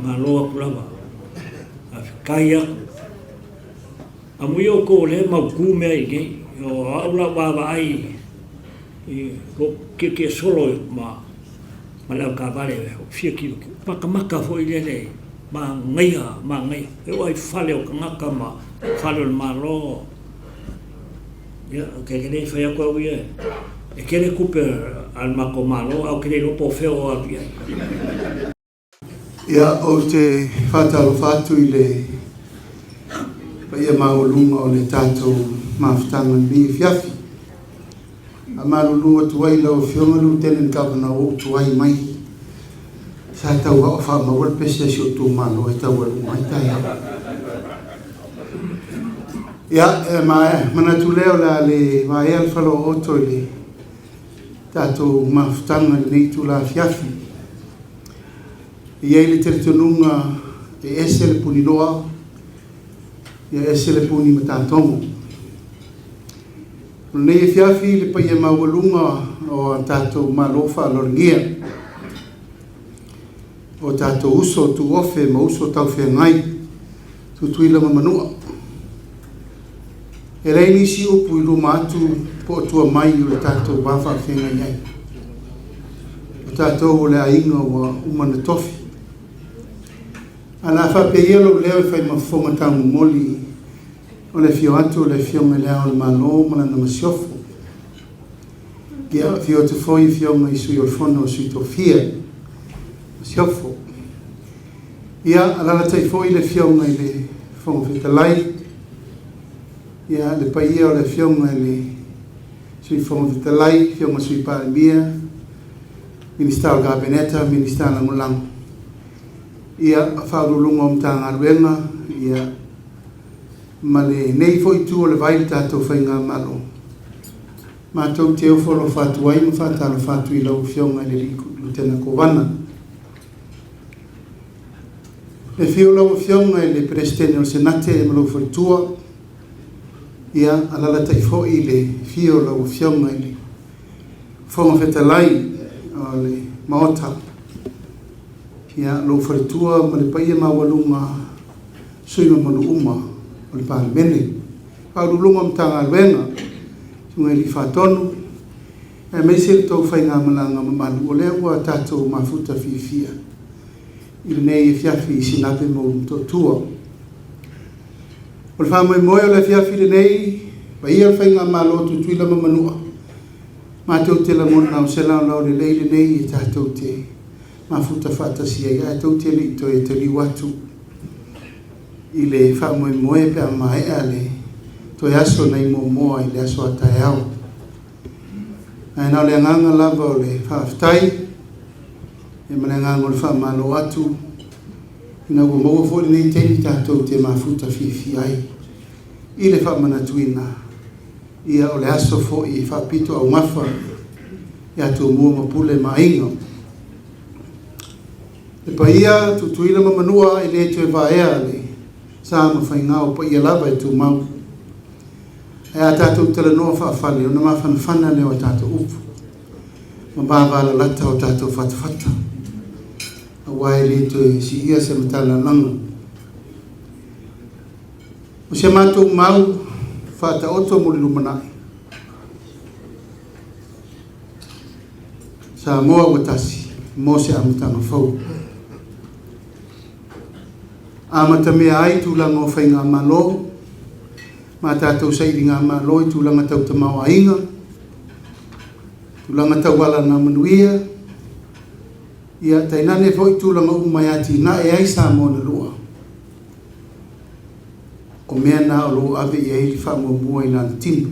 Faamalo atu lava. Faafetai atu. Amuia outou o lea e mautu mea i inei. O au la u vaavaai i lou tietie solo ma le avetaavale ou te fia tilotilo, matamata foi lele, manaia, manaia. E oo lava i fale o tagata ma fale o le Malo. Ia, ou te le fai atu au ia, e tele tupe a le matou Malo ae ou te le iloa po o fea o alu i ai. Ia, ou te faatalofa atu i le paia maualuga o le tatou mafutaga i lenei afiafi. Faamalulu atu ai i lau Afioga Lieutenant Governor ua ou tuai mai. Sa tauao faamaua le pese a si ou itumalo e taualuga ai taeao. Ia, e manatu lea o le a le vaea le falaooto i le tatou mafutaga i lenei itula afiafi. E i ai le talitonuga e ese le puniloa, ia ese le puni matatogo. O lenei afiafi le paia maualuga o a tatou Malo faaaloalogia, o tatou uso tuofe ma uso taufeagai, Tutuila ma Manua. E leai nisi upu i luma atu po o tua mai o le tatou va faafeagai ai. O tatou o le aiga ua uma ona tofi. Ae o le a faapea ia lou leo e fai ma fofoga taumomoli o le afio atu o le Afioga i Le Ao o le Malo ma Lana Masiofo. Ia, afio atu foi Afioga i Sui o le Fono a Sui Tofia, Masiofo. Ia, alaalatai foi le Afioga i le Fofoga Fetalai, ia, le paia o le Afioga i le Sui Fofoga Fetalai, Afioga i le Sui Palemia, Minisita o le Kapeneta, Minisita Lagolago, ia, Ofisa Sili o Pulega o Matagaluega, ia, ma lenei foi itu o le vai i le tatou faigamalo. Matou te ofo alofa atu ai ma faatalofa atu i lau Afioga i le Lutena Kovana. Le afio o lau Afioga i le Peresetene o le Senate ma lou faletua, ia, alaalatai foi le afio o lau Afioga i le Fofoga Fetalai o le Maota, ia, lou faletua ma le paia maualuga sui usufono mamalu uma o le Palemene, Faauluuluga o Matagaluega, Susuga i Alii Faatonu, aemaise le tou faigamalaga mamalu o lea ua tatou mafuta fiafia i lenei afiafi i Sinape ma Ulumotootua. O le faamoemoe o le afiafi lenei, paia o le Faigamalo a Tutuila ma Manua, matou te lagona o se laolao lelei lenei e tatou te mafuta faatasi ai ae tou te le i toe taliu atu i le faamoemoe pe a maea le toe aso nai Moamoa i le aso a taeao. Ae na o le agaga lava o le faafetai ma le agaga o le faamalo atu ina ua maua foi lenei taimi tatou te mafuta fiafia ai i le faamanatuina ia o le aso foi e faapito augafa ia Tumua ma Pule ma Aiga. Le paia Tutuila ma Manua e le toe vaea le sa ma faiga o paia lava e tumau. Ae a tatou talanoa faafale, ona mafanafana lea o a tatou upu, ma vavalalata o tatou fatafata, aua e le toe siia se matalalaga. O si a matou mau faataoto mo le lumanai, Samoa ua tasi mo se amataga fou. Amatamea ai tulaga o faigamalo ma tatou sailigamalo i tulaga tau tamaoaiga, tulaga tau alamanuia, ia tainane foi tulaga uma e atinae ai Samoa na lua. O mea na o lo o ave i ai le faamuamua i lana tino.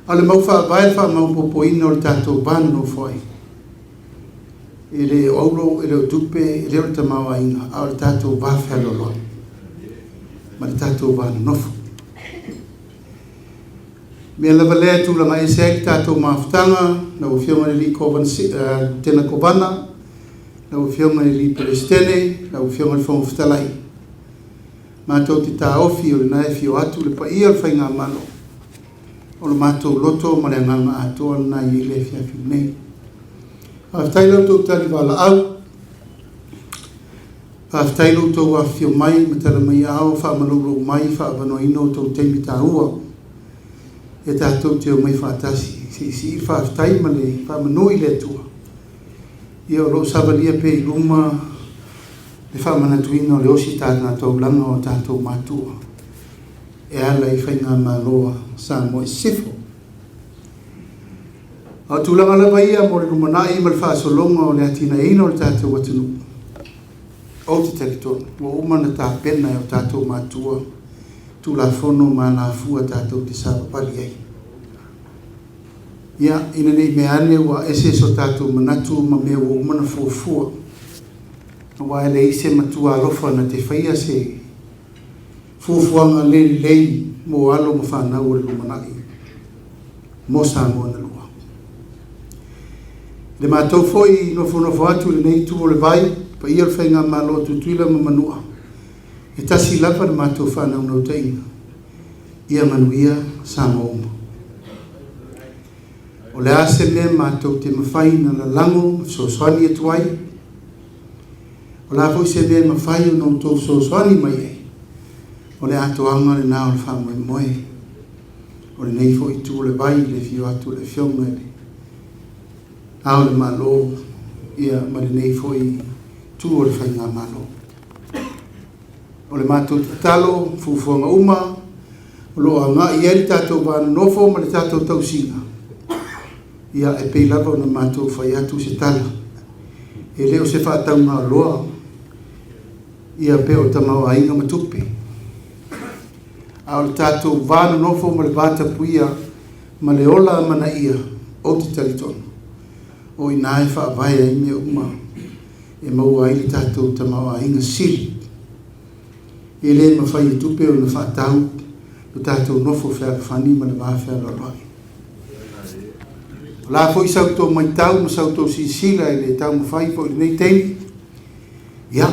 A o le mau faavae le faamaopoopoina o le tatou va nonofo ai. E le o auro, e le o tupe, e le o le tamaoaiga, a o le tatou va fealoaloai ma le tatou va nonofo. O mea lava lea e tulaga ese ai le tatou mafutaga, lau Afioga i le Lutena Kovana, lau Afioga i le Peresetene, lau Afioga i le Fofoga Fetalai, matou te taofi o lena e afio atu le paia o le Faigamalo, O lo matou loto ma le agaga atoa lena e i ai le afiafi lenei. Faafetai la outou tali valaau. Faafetai lo outou afifio mai ma tala mai aao faamaloulou mai faaavanoaina outou taimi taua e tatou te omai faatasi se i sii le faafetai ma le faamanu i le Atua. Ia o lo o savalia pea i luma le faamanatuina o le ositaga taulaga o tatou matua e ala i faigamalo a Samoa i Sisifo. A o tulaga lava ia mo le lumanai ma le faasologa o le atinaeina o le tatou atunuu, ou te talitonu ua uma ona tapena e o tatou matua Tulafono ma alafua tatou te savavali ai. Ia, ina ne i mea ane ua ese so tatou manatu ma mea ua uma ona fuafua, aua e leai se matua alofa na te faia se fuafuaga le lelei mo alo ma fanau o le lumanai mo Samoa na lua. I le matou foi nofonofo atu i lenei itu o le vai, paia o le Faigamalo a Tutuila ma Manua, e tasi lava le matou faanaunautaiga, ia manuia Samoa uma. O le a se mea matou te mafai na lalago ma fesoasoani atu ai? O le a foi se mea e mafai ona outou fesoasoani mai ai? O le atoaga lena o le faamoemoe o lenei foi itu o le vai i le afio atu o le Afioga i le Ao o le Malo ia ma lenei foi itu o le Faigamalo. O le matou tatalo, fuafuaga uma o lo o agai i ai le tatou va nonofo ma le tatou tausiga, ia e pei lava ona matou fai atu se tala, e le o se faatauga oloa ia pe o tamaoaiga ma tupe, a o le tatou va nonofo ma le va tapuia ma le ola amanaia, ou te talitonu, o i ina e faavae ai mea uma e maua ai le tatou tamaoaiga sili. E le mafai e tupe ona faatau lo tatou nofo fealofani ma le va fealoaloai. O le a foi sa outou matau ma sa outou silasila i le taumafai foi i lenei taimi, ia,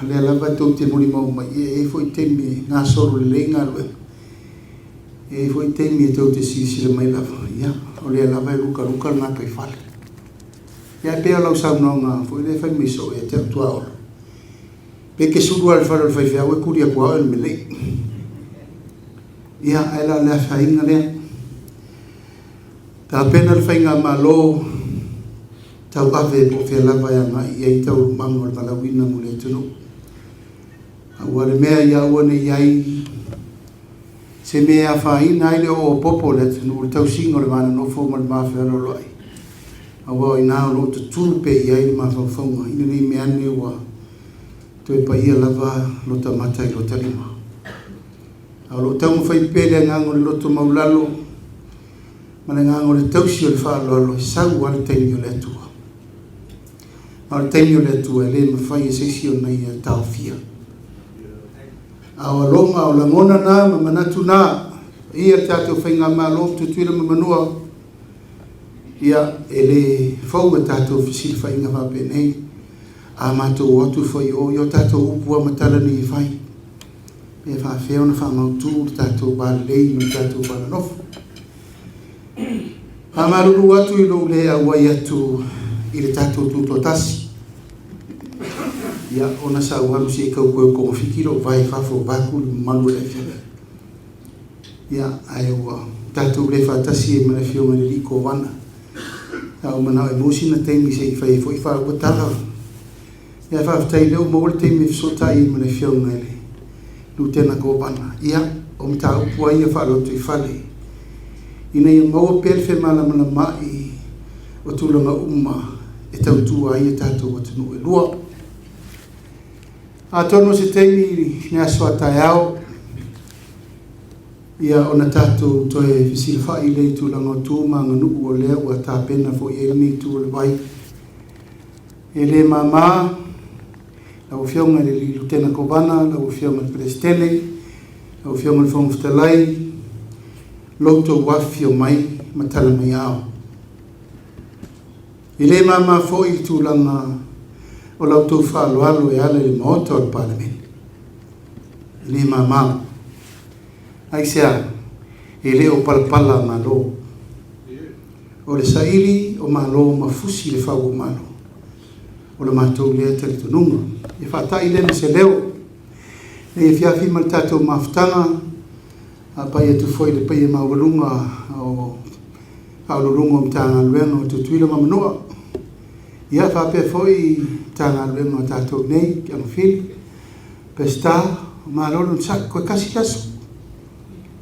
lea lava e tou te molimau mai, e i ai foi taimi e gasolo lelei galuega, e i ai foi taimi e tou te silasila mai lava, ia, o lea lava e lukaluka le gataifale. Ia, e pei o lau saunoaga foi lea e fai mai soo ia te au tuaolo, pe ke sulu lava i le fale o le faifeau e kuli atu lava oe i le melei. Ia, ae la o le afaina lea. Tapena le Faigamalo tauave po o fea lava e agai i ai taualumaga o le valaauina mo le atunuu. Aua le mea ia aua ne i i ai se mea e afaina ai le oopopo o le atunuu i le tausiga o le va nonofo ma le va fealoaloai, aua o i ina o lo o tutulu pea i ai le mafaufauga ina ne i mea ane ua toe paia lava lota mata i lota lima. A o lo o taumafai pea le agaga o le loto maulalo ma le agaga o le tausi o le faaaloalo e sau lava le taimi o le Atua. Ma o le taimi o le Atua e le mafai e se isi ona ia taofia. A o aloga, o lagona na ma manatu na, ia le tatou Faigamalo Tutuila ma Manua, ia e le fou e tatou fesilafaiga faapenei, a matou o atu foi i o, ia o tatou upu lava ma tala nei e fai. Pe faafefea ona faamautu le tatou va lelei ma le tatou va nonofo. Faamalulu atu i lou le auai atu i le tatou tutoatasi. Ia, ona sa ou alu se i tau koe togafiti lou vae i fafo vaeatu le mamalu o le afiafi. Ia, ae ua tatou le faatasi ai ma le Afioga i le Alii Kovana. Sa ou manao e maua sina taimi se i fai ai foi faaua tala. Ia faafetai lea ua maua le taimi e fesootai ai ma le Afioga i le Lutena Kovana. Ia, o mataupu lava ia faalotoifale ina ia maua pea le femalamalamaai o tulaga uma e tautua ai a tatou atunuu e lua. Atonu o se taimi i le aso a taeao, ia ona tatou toe fesilafai lea i tulaga o tu ma aganuu o lea ua tapena foi i ai lenei itu o le vai. E le mama lau Afioga i le Lutena Kovana, lau Afioga i le Peresetene, lau Afioga i le Fofoga Fetalai, lo outou afifio mai ma tala mai ao. E le mama foi le tulaga o la outou faaaloalo e ala i le Maota o le Palemene. E le mama. Aisea? E le o palapala Malo. O le saili o Malo ma fusi le fau o Malo. O le matou lea talitonuga. Ia faata'i lea ma se leo nei afiafi ma le tatou mafutaga, faapai atu foi i le paia maualuga o Faauluuluga o Matagaluega o Tutuila ma Manua, ia faapea foi Matagaluega o tatou nei, Agafili, Peseta, malo le onosai, toe tasi le aso,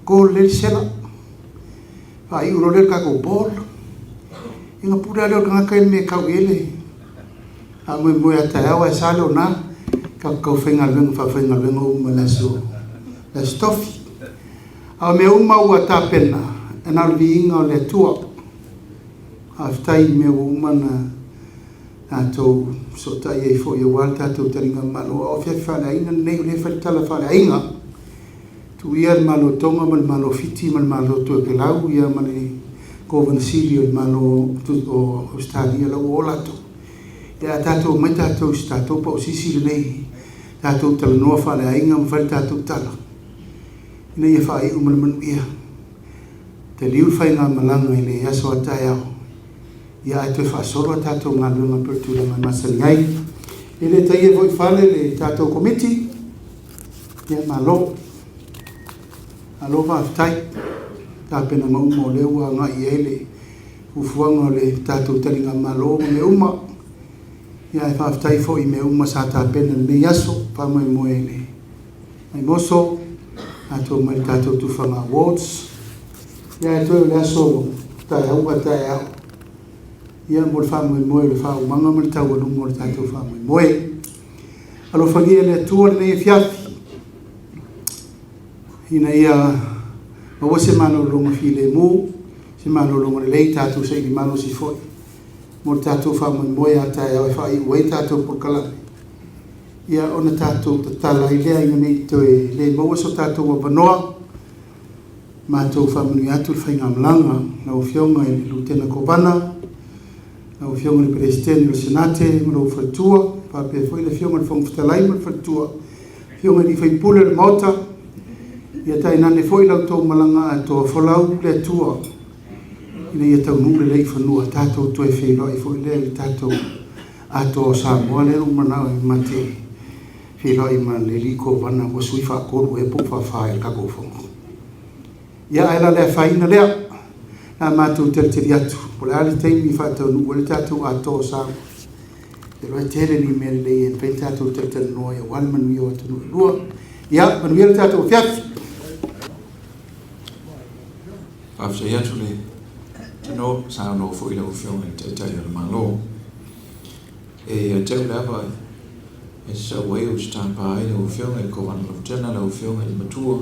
go lelei le sela, faaiu loa lea o le tatou ball, ia ona pule lava lea o le tagata ia i le mea e tau i ai le faamoemoe a taeao ae sa le ona, tatou tau faigaluega faafaigaluega uma i le aso, le aso Tofi. A o mea uma ua tapena, e na o le viiga o le Atua. Faafetai i mea ua uma ona tatou fesootai ai foi aua le tatou taligamalo. A o afiafi faaleaiga lenei, o lea e fai le tala faaleaiga. Tuu ia le Malo Tonga ma le Malo Fiti ma le Malo Toekelau ia ma le Kovana Sili o le Malo o Ausetalia la ua o latou. Ia ae tatou omai tatou i se tatou pausisi lenei, tatou talanoa faaleaiga ma fai le tatou tala ina ia faaiu ma le manuia. Taliu le faigamalaga i le aso a taeao, ia ae toe faasolo a tatou galuega pei o le tulaga e masani ai. E le taia foi i fale le tatou Komiti, ia malo. Malo faafetai. Tapenaga uma o lea ua agai i ai le fuafuaga o le tatou taligamalo ma mea uma. Ia ae faafetai foi i mea uma sa tapena i lenei aso, faamoemoe i le Vaimoso, tatou mai le tatou Tufaga Awards. Ia ae toe o le aso taeao ua taeao. Ia mo le faamoemoe o le faaumaga ma le taualuga o le tatou faamoemoe. Alofagia e le Atua lenei afiafi ina ia maua se malologa filemu, se malologa lelei, tatou saili malosi foi mo le tatou faamoemoe a taeao e faaiu ai tatou polokalame, ia ona tatou tatala ai lea ina ne i toe le maua so tatou avanoa. Matou faamanuia atu le faigamalaga lau Afioga i le Lutena Kovana, lau Afioga i le Peresetene o le Senate ma lou faletua, faapea foi le Afioga i le Fofoga Fetalai ma le faletua, Afioga i sui usufono o le Maota, ia tainane foi la outou malaga atoa, folau le Atua ina ia taunuu lelei i fanua, tatou toe feiloai foi lea i le tatou Atoa o Samoa lea ua manao e ma te feiloai ma le alii Kovana ua sui faatolu ea po o faafa i le tatou fono. Ia ae la le afaina lea, na matou talitali atu, po o le a le taimi e faataunuu ai le tatou Atoa o Samoa. Ou te iloa e tele ni mea lelei e mafai ona tatou talatalanoa ai aua le manuia o atunuu e lua. Ia, manuia le tatou afiafi. Faafetai atu le tino saunoa foi lau Afioga i le Taitai o le Malo. E ia te au le ava e sau ai ou te tapa ai lau Afioga i le Kovana Lutena, lau Afioga i le Matua,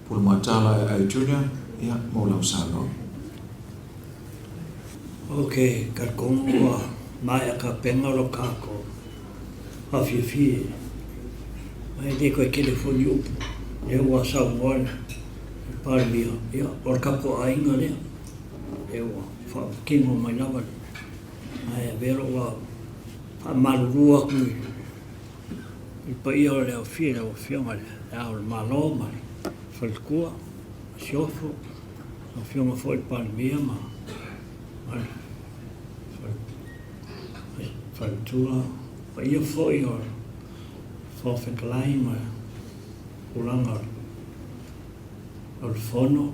Pulumatala Aeae Junior, ia, mo lau saunoaga. Ok, talitonu ua maea tapena lo tatou faafiafia, ma e le toe tele foi ni upu, lea ua saunoa le Palemia, ia, o le tatou aiga lea, lea ua faatino mai lava le, ae avea lou faamalulu atu i le paia o le aofia i lau Afioga i Le Ao o le Malo ma le Faletua, Masiofo, lau Afioga foi i le Palemia ma le Faletua, paia foi o le Fofoga Fetalai ma le tulaga o le Fono,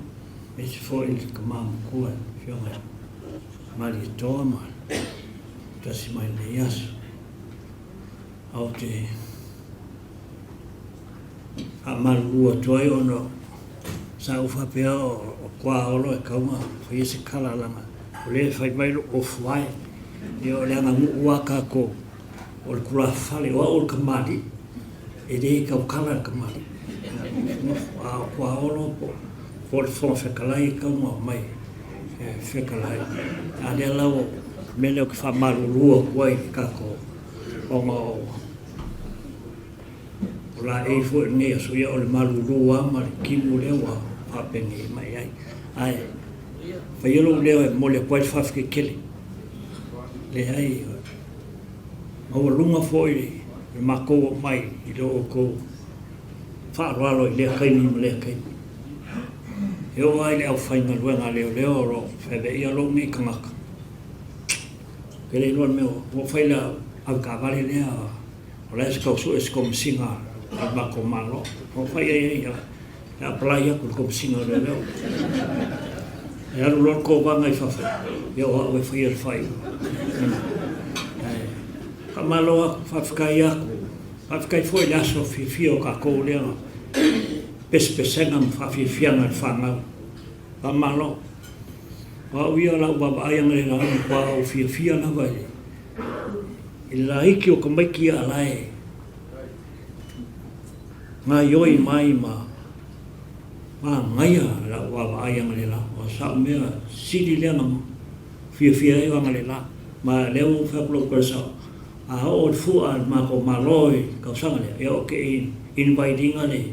aemaise foi le Tama Matua le Afioga ia Malietoa ma tasi mai lenei aso. Ou te faamalulu atu ai ona sa ou faapea o Tuaolo e tatau ona faia se tala leaga o lea e fai mai lou ofuae, ia o le aganuu lava tatou o le tulafale, o au o le tamalii, e le tautala le tamalii. A o Tuaolo po o le Fofoga Fetalai e tatau ona aumai e fetalai. A o lea la o le mea lea ou te faamalulu atu ai i le tatou ona o laei foi o lenei aso, ia o le malulu lava ma le timu lea ua faapenei mai ai. Ae faia lou leo e momoli atu ai le faafetai tele. Leai, maualuga foi le matou oo mai i lo outou faaaloalo i lea taimi ma lea taimi. E oo lava i le aufaigaluega a leoleo o lo o feaveaia lou nei tagata, Ou te le iloa le mea ua fai la Avetaavale lea o la e tau sue se Komesina a le matou Malo. Ua fai ai ai e apply atu i le Komesina o Leoleo. E alu loa le kovaga i fafo, ia o au e faia le faaiuga. Ae faamalo atu, faafetai atu. Faafetai foi i le aso fiafia o tatou lea pesepesega ma faafiafiaga i le fanau. Faamalo. O au ia o lau vaavaai analeila ua matua ou fiafia lava i le I le laiti o tamaiti ia la e gaioi mai ma manaia lau vaavaai analeila. O sa'u mea sili lea na fiafia ai o analeila. Ma lea ua ou fai atu i lou tala sao, a oo le fua a le matou Malo i le tausaga lea, ia ou te invite ina le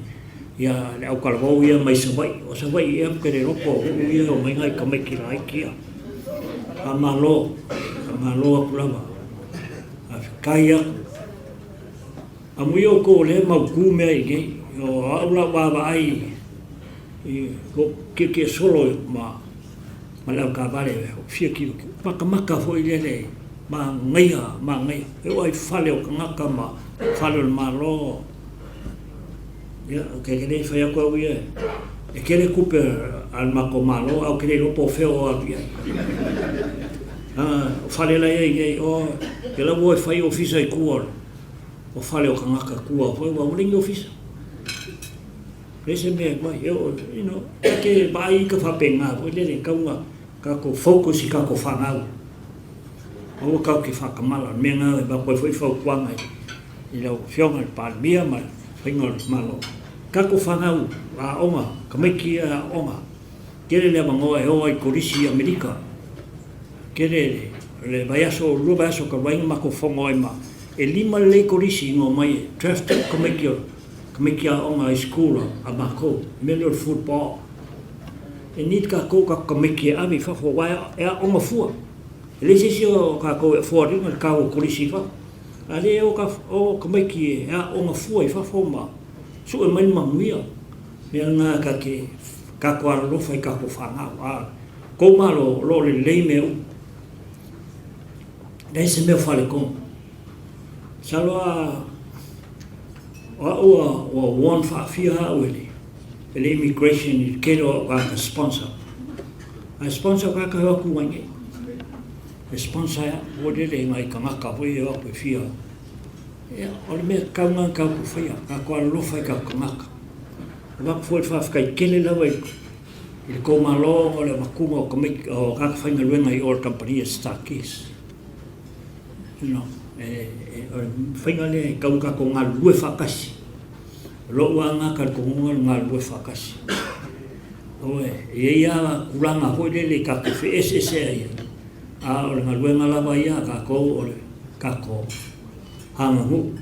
ia le autalavou ia mai Savaii. O Savaii ea ou te le iloa po o nuu ia e omai nai tamaiti laiti ia. Faamalo, faamalo atu lava. Faafetai atu. Amuia outou o lea e mautu mea i inei. O au la ua vaavaai i lou tietie solo ma le avetaavale fia kilokilo. Matamata foi lele, manaia, manaia. E oo lava i fale o tagata ma fale o le Malo. Ia, ou te le fai atu au ia, e tele tupe a le matou Malo ae ou te le iloa po o fea o alu i ai. Leaga o fale la e i ai nei, o te lau o e fai ofisa i tua o fale o tagata tua foi aua ua leai ni ofisa. Leai se mea e fai, you know, e te vaai ita faapena foi lele, e tatau ona tatou focus i tatou fanau. Aua tatou te faatamala, o le mea lena e avatu ai foi fautuaga i lau Afioga i le Palemia ma le faiga o le Malo. Tatou fanau aoga, tamaiti ia e aooga, tele le avanoa e o ai i kolisi i Amerika. Tele le vaiaso, lua vaiaso talu ai na matou fono ai ma, e lima lelei kolisi na omai e draft atu tamaiti o tamaiti aoga high school a matou, mea lea o le football. E need tatou tatou tamaiti e ave i fafo aua e aooga fua. E leai se isi o tatou e afford ina le tau o kolisi i fafo. A lea e o tamaiti e aooga fua i fafo ma sue mai le manuia. Mea lena ta te tatou alolofa i tatou fanau. A tou Malo o lo o lelei mea uma. Leai se mea o faaletonu. Masalo a o au ua warn faafia au e le e le immigration i le tele o au tagata sponsor. Ae sponsor tagata e o atu mai nei. E sponsor e au foi lele i nai tagata foi e o atu e fia. Ia, o le mea tatau lena tatou faia, tatou alolofa i tatou tagata. Avatu foi le faafetai tele lava i le tou Malo ona o le avatuga o tamaiti, o tagata faigaluega i o i le kamupani a Starkeys. You know, o le faiga lea e tatau ona tatou galulue faatasi. O lou lava lena talitonuga o le galulue faatasi. Aua e i ai lava tulaga foi lele tatou te feeseeseai ai, a o le galuega lava ia a tatou o le tatou aganuu.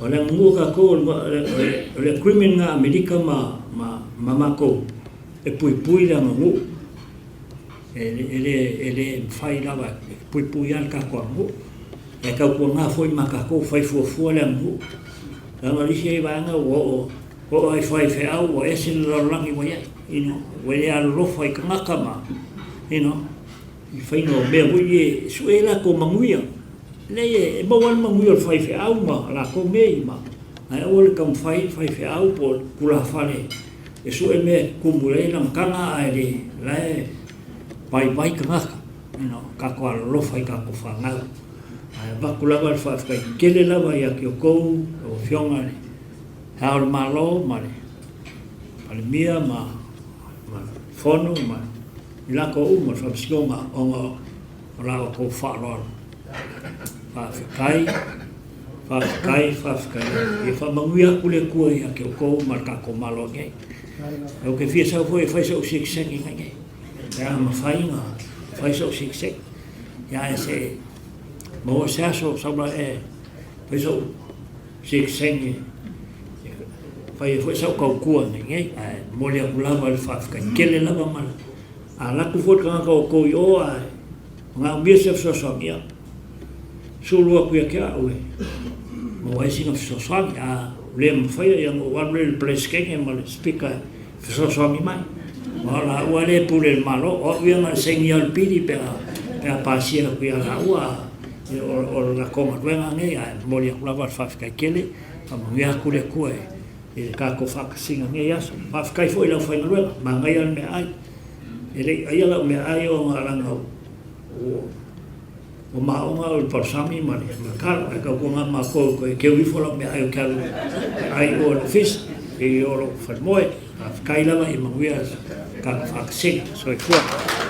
O le aganuu a tatou, o le agreement lena a Amerika ma matou e puipui le aganuu. E le mafai lava e puipui lava le tatou aganuu. Ae tautuana foi ma tatou fai fuafua le aganuu. Leaga o le isi vaega ua oo Oo ai faifeau ua ese le lalolagi ua i ai, you know, ua le alolofa i tagata ma, you know, i faiga o mea foi ia e sue ai latou manuia. Leai, e maua lava le manuia o le faifeau ma latou mea ia, ma, ae aua le taumafai le faifeau po o le tulafale e sue mea e tumu ai lana taga ae le, la e vaivai tagata, you know, tatou alolofa i tatou fanau. Ae avatu lava le faafetai tele lava ia te outou, lau Afioga i le Le Ao o le Malo ma le Palemia ma le Fono ma i latou uma le Faamasinoga ona o la outou faaaloalo. Faafetai, faafetai, faafetai. Ia faamanuia atu le Atua ia te outou ma le tatou Malo nei. Ou te fia sau foi e fai sou siekiseki nei nei. Pe a mafai ona fai sou siekiseki. Ia ae se maua se aso sau la e fai sou Siekiseki e fai ai foi sau tautua nei nei, ae momoli atu lava le faafetai tele lava ma le a alu atu foi le tagata o outou i o ae manaomia se fesoasoani, ia sulu atu ia te au e maua ai sina fesoasoani. A le mafaia, ia ona ou alu lea i le Peresetene ma le Speaker e fesoasoani mai. Aua o laua lea e pule i le Malo, o au ia na o le saini lava o le pili pe a pasia atu ia laua. O le latou galuega nei, ae momoli atu lava le faafetai tele, faamanuia atu le Atua i le tatou faatasiga i lenei aso. Faafetai foi i le aufaigaluega, manaia le meaai. E le i aia lau meaai ona leaga ua maona au i le palusami ma le talo, ae tautuana matou toe teu ifo lau meaai ou te alu e ai i o i le ofisa, i o lou falemoe. Faafetai lava, ia manuia le tatou faatasiga. Soifua.